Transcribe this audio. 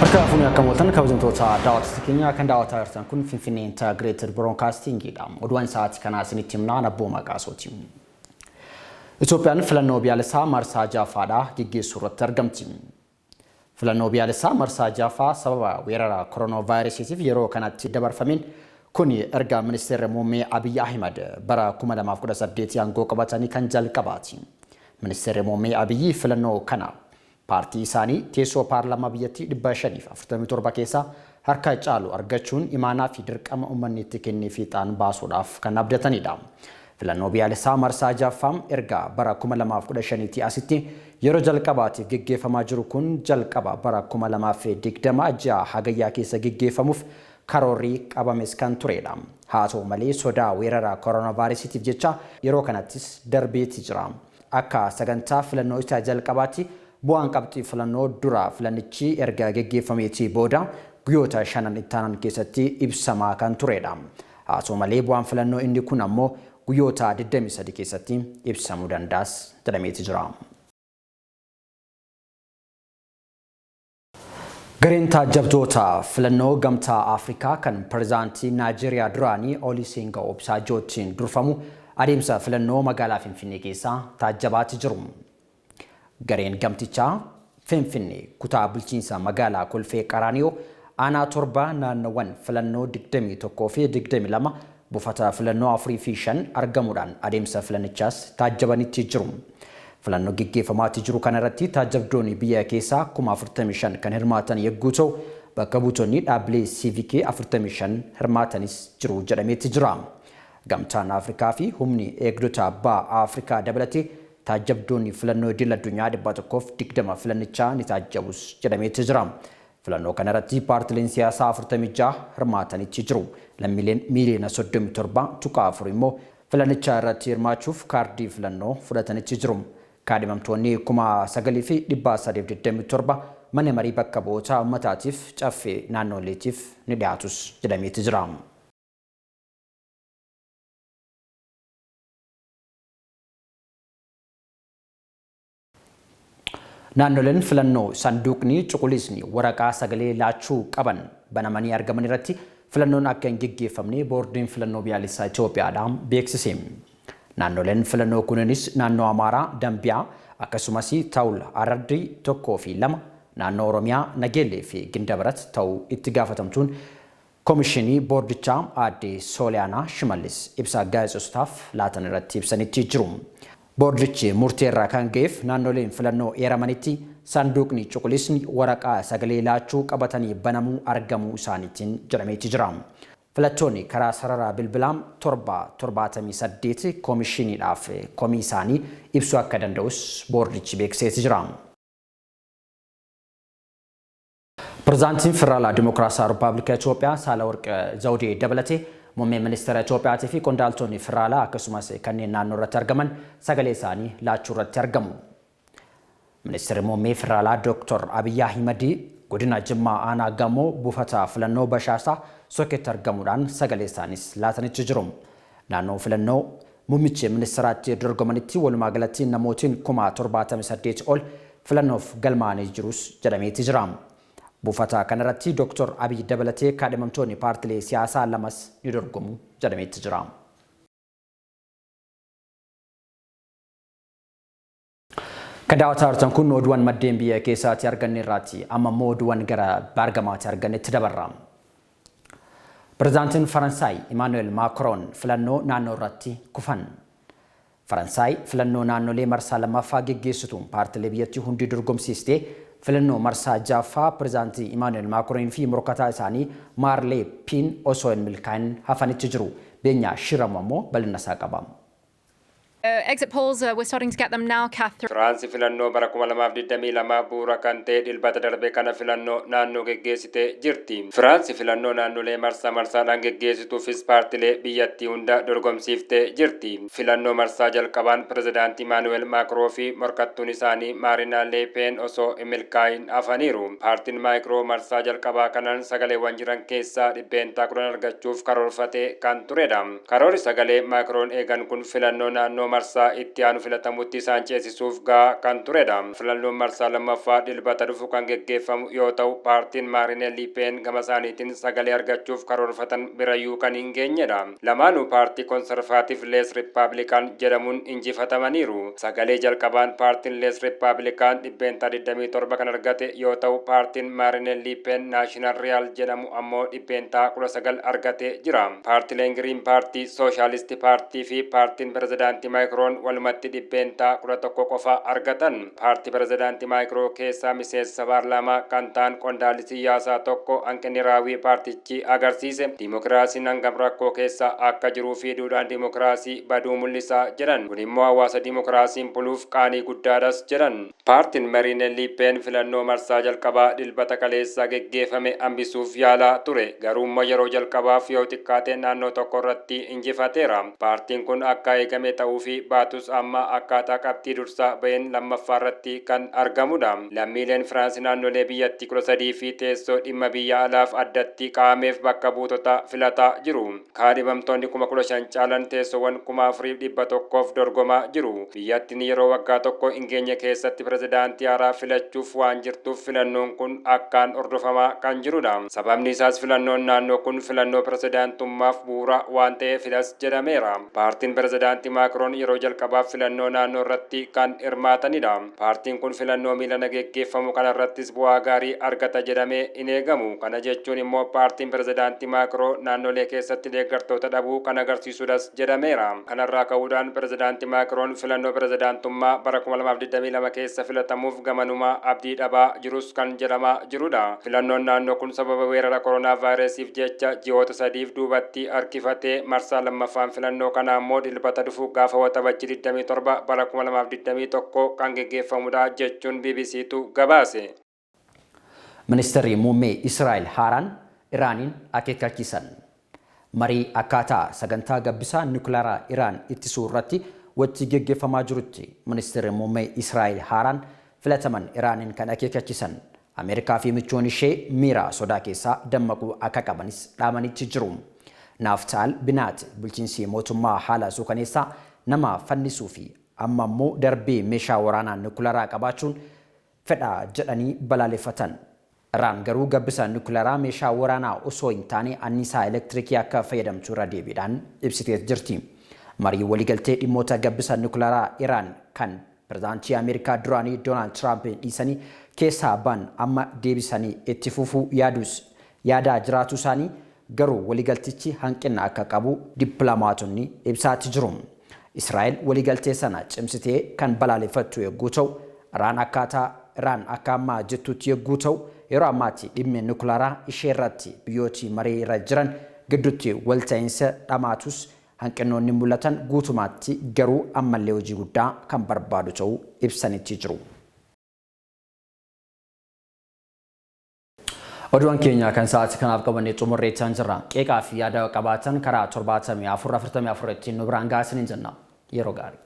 Harka fuunee akka mooltan kabajamtoota daawwattoota keenya kan daawwataa jirtan kun Finfinnee Integrated Broadcastingidha. Oduuwwan sa'aatii kanaa isinitti himnaa Nabboo Maqaasooti. Itoophiyaan filannoo biyyaalessaa marsaa ja'affaadhaa geggeessuu irratti argamti. Filannoo biyyaalessaa marsaa ja'affaa sababa weerara koroonavaayirasiitiif yeroo kanatti dabarfameen kun erga ministeerri muummee Abiy Ahimad bara 2018 aangoo qabatanii kan jalqabaati. Ministeerri muummee Abiy filannoo kana paartii isaanii teessoo paarlaamaa biyyattii 547 keessaa harka caalu argachuun imaanaa fi dirqama uummanni itti kennee fiixaan baasuudhaaf kan abdatanidha. Filannoo biyyaalessaa marsaa ja'affaa erga bara 2015 asitti yeroo jalqabaatiif geggeeffamaa jiru kun jalqaba bara 2020 ji'a hagayyaa keessa geggeeffamuuf karoorri qabames kan turedha. Haa ta'u malee sodaa weerara koronaavaayirasiitiif jecha yeroo kanattis darbeeti jira. Akka sagantaa filannoo isaa jalqabaatti bu'aan qabxii filannoo dura filannichi erga geggeeffameetii booda guyyoota shanan ittaanan keessatti ibsamaa kan turedha. Haa ta'u malee bu'aan filannoo inni kun ammoo guyyoota 23 keessatti ibsamuu danda'as jedhameeti jira. Gareen taajjabdoota filannoo gamtaa Afrikaa kan pirezidaantii Naayijeeriyaa duraanii Olusegun Obasanjootiin durfamu adeemsa filannoo magaalaa Finfinnee keessaa taajjabaati jiru. Gareen gamtichaa Finfinnee kutaa bulchiinsa magaalaa Kolfee Qaraaniyoo aanaa 7 naannowwan filannoo 21 fi 22 buufata filannoo 4 fi 5 argamuudhaan adeemsa filannichaas taajjabanitti jiru. Filannoo geggeeffamaatti jiru kanarratti taajjabdoonni biyya keessaa 45,000 kan hirmaatan yogguu ta'u bakka buutonni dhaabbilee siivikii 45 hirmaatanis jiru jedhameeti jira. Gamtaan Afrikaa fi humni eegdota abbaa Afrikaa dabalatee taajjabdoonni filannoo idil addunyaa 120 filannichaa ni taajjabus jedhameeti jira. Filannoo kanarratti paartileen siyaasaa 46 hirmaatanitti jiru. Lammiileen miiliyoona 37.4 immoo filannichaa irratti hirmaachuuf kaardii filannoo fudhatanitti jiru. Kaadhimamtoonni 9,327 mana marii bakka bu'oota uummataatiif caffee naannoleetiif ni dhiyaatus jedhameeti jira. Naannoleen filannoo sanduuqni cuquliisni waraqaa sagalee laachuu qaban banamanii argaman irratti filannoon akka hin geggeeffamne boordiin filannoo biyyaalessaa Itoophiyaadhaan beeksise. Naannoleen filannoo kunis naannoo Amaaraa, Dambiyaa akkasumas Taawul Arardii 1 fi 2 naannoo Oromiyaa, Nageellee fi Gindabarat ta'uu itti gaafatamtuun Koomishinii boordichaa aadde Sooliyaanaa Shimallis ibsa gaazexeessotaaf laatan irratti ibsanitti jiru. Boordichi murteerra kan ga'eef naannoleen filannoo eeramanitti sanduuqni cuquliisni waraqaa sagalee laachuu qabatanii banamuu argamuu isaaniitiin jedhameeti jira. Filattoonni karaa sarara bilbilaa 778 koomishiniidhaaf komii isaanii ibsuu akka danda'us boordichi beeksiseeti jira. Pirezidaantiin Federaalaa Dimokiraasii Rippaabilika Itoophiyaa Saahilawarq Zawudee dabalatee muummeen ministeera Itoophiyaatii fi qondaaltonni federaalaa akkasumas kanneen naannoo irratti argaman sagalee isaanii laachuu irratti argamu. Ministeerri muummee federaalaa Dr. Abiyyi Ahimad godina Jimmaa aanaa Gamoo buufata filannoo Bashaasaa Soketti argamuudhaan sagalee isaanis laatanitti jiru. Naannoo filannoo muummichi ministeeraatti dorgomanitti walumaa galatti namootiin 78,000 ol filannoof galmaa'anii jirus jedhameeti jira. Buufata kanarratti Dr. Abiy dabalatee kaadhimamtoonni paartilee siyaasaa lamas ni dorgomu jedhameeti jira. Kan daawwataa jirtan kun oduuwwan maddeen biyya keessaatti arganne irraati. Amma immoo oduuwwan gara baargamaatti argannetti dabarra. Pirezidaantiin Faransaay Imaanu'eel Maakroon filannoo naannoo irratti kufan. Faransaay filannoo naannolee marsaa lammaffaa geggeessituun paartilee biyyattii hundi dorgomsiistee filannoo marsaa ja'affaa pirezidaantii Imaanu'eel Maakroon fi morkataa isaanii Maarlee Piin osoo hin milkaa'in hafanitti jiru. Beenyaa Shiramu ammoo bal'ina isaa qaba. Exit polls, we're starting to get them now, Catherine. Firaansi filannoo bara 2022 bu'uura kan ta'e dilbata darbe kana filannoo naannoo geggeessitee jirti. Firaansi filannoo naannolee marsaa marsaadhaan geggeessituufis paartilee biyyattii hunda dorgomsiiftee jirti. Filannoo marsaa jalqabaan pirezidaantii Imaanuweel Maakroo fi morkattuun isaanii Maarinaa Leepeen osoo hin milkaa'in hafaniiru. Paartiin Maakroo marsaa jalqabaa kanaan sagaleewwan jiran keessaa 10% argachuuf karoorfatee kan turedha. Karoorri sagalee Maakroon eegan kun filannoo naannoo marsaa itti aanu filatamutti isaan ceesisuuf gahaa kan turedha. Filannoon marsaa lammaffaa Dilbata dhufu kan geggeeffamu yoo ta'u, paartiin Maarine Liipeen gama isaaniitiin sagalee argachuuf karoorfatan birayyuu kan hin geenyedha. Lamaanuu paartii Konservaatif Lees Rippaablikaan jedhamuun injifatamaniiru. Sagalee jalqabaan paartiin Lees Rippaablikaan 27% kan argate yoo ta'u, paartiin Maarine Liipeen Naashinaal Riyaal jedhamu ammoo 19% argatee jira. Paartileen Giriin Paartii, Sooshaalisti Paartii fi paartiin pirezidaantii Maakiroon walumatti 11% qofa argatan. Paartii pirezidaantii Maakiroo keessaa miseensa paarlaamaa kan ta'an qondaalli siyaasaa tokko hanqinni raawwii paartichi agarsiise dimokiraasiin hangam rakkoo keessa akka jiruu fi duudhaan dimokiraasii baduu mul'isa jedhan. Kun immoo hawaasa dimokiraasiin buluuf qaanii guddaadhas jedhan. Paartiin Mariine Liipeen filannoo marsaa jalqabaa Dilbata kaleessaa geggeeffame hambisuuf yaalaa ture. Garuu immoo yeroo jalqabaaf yoo xiqqaate naannoo tokko irratti injifateera. Paartiin kun akka eegame ta'uu fi baatus amma akkaataa qabxii dursaa baheen lammaffaa irratti kan argamudha. Lammiileen Firaans naannolee biyyattii 13 fi teessoo dhimma biyya alaaf addatti kaa'ameef bakka buutota filataa jiru. Kaadhimamtoonni 15,000 caalan teessoowwan 4,100f dorgomaa jiru. Biyyattiin yeroo waggaa tokko hin geenye keessatti pirezidaantii haaraa filachuuf waan jirtuuf filannoon kun akkaan hordofamaa kan jirudha. Sababni isaas filannoon naannoo kun filannoo pirezidaantummaaf bu'uura waan ta'eefidhas jedhameera. Paartiin pirezidaantii Maakiroon yeroo jalqabaaf filannoo naannoo irratti kan hirmaatanidha. Paartiin kun filannoo miilana geggeeffamu kanarrattis bu'aa gaarii argata jedhamee hin eegamu. Kana jechuun immoo paartiin pirezidaantii Maakiroo naannolee keessatti deeggartoota dhabuu kan agarsiisudhas jedhameera. Kanarraa ka'uudhaan pirezidaantii Maakiroon filannoo pirezidaantummaa bara 2022 keessa filatamuuf gamanumaa abdii dhabaa jirus kan jedhamaa jirudha. Filannoon naannoo kun sababa weerara koronaa vaayirasiif jecha ji'oota sadiif duubatti harkifatee marsaa lammaffaan filannoo kana ammoo Dilbata dhufu gaafa Waxabajjii 27 bara 2021 kan geggeeffamudha jechuun BBCtu gabaase. Ministeerri muummee Israa'el haaraan Iraaniin akeekkachiisan. Marii akkaataa sagantaa gabbisaa nukilaaraa Iraan ittisuu irratti wajji geggeeffamaa jirutti ministeerri muummee Israa'el haaraan filataman Iraaniin kan akeekkachiisan. Ameerikaa fi michoon ishee miira sodaa keessaa dammaquu akka qabanis dhaamanitti jiru. Naaftaal Binaat bulchiinsi mootummaa haala suukaneessaa nama fannisuu fi amma immoo darbee meeshaa waraanaa nukilaaraa qabaachuun fedha jedhanii balaaleffatan. Iraan garuu gabbisa nukilaaraa meeshaa waraanaa osoo hin taane anniisaa elektirikii akka fayyadamtu irra deebiidhaan ibsitee jirti. Marii waliigaltee dhimmoota gabbisa nukilaaraa Iraan kan pirezidaantii Ameerikaa duraanii Doonaald Tiraamp dhiisanii keessaa ba'an amma deebisanii itti fufuu yaadus yaadaa jiraatu isaanii garuu waliigaltichi hanqina akka qabu dippiloomaatonni ibsaatti jiru. Israa'el waliigaltee sana cimsitee kan balaaleffattu yogguu ta'u, Iraan akkaataa Iraan akka ammaa jettutti yogguu ta'u, yeroo ammaatti dhimmi nukilaaraa ishee irratti biyyooti marii irra jiran gidduutti walta'iinsa dhamaatus hanqinoonni mul'atan guutumaatti garuu ammallee hojii guddaa kan barbaadu ta'uu ibsanitti jiru. Oduuwwan keenya kan sa'aatii kanaaf qabannee xumurreechaa jirra. Qeeqaa fi yaada qabaatan karaa 74 44 ittiin nu biraan gahaa isiniin jenna. Yeroo gaarii.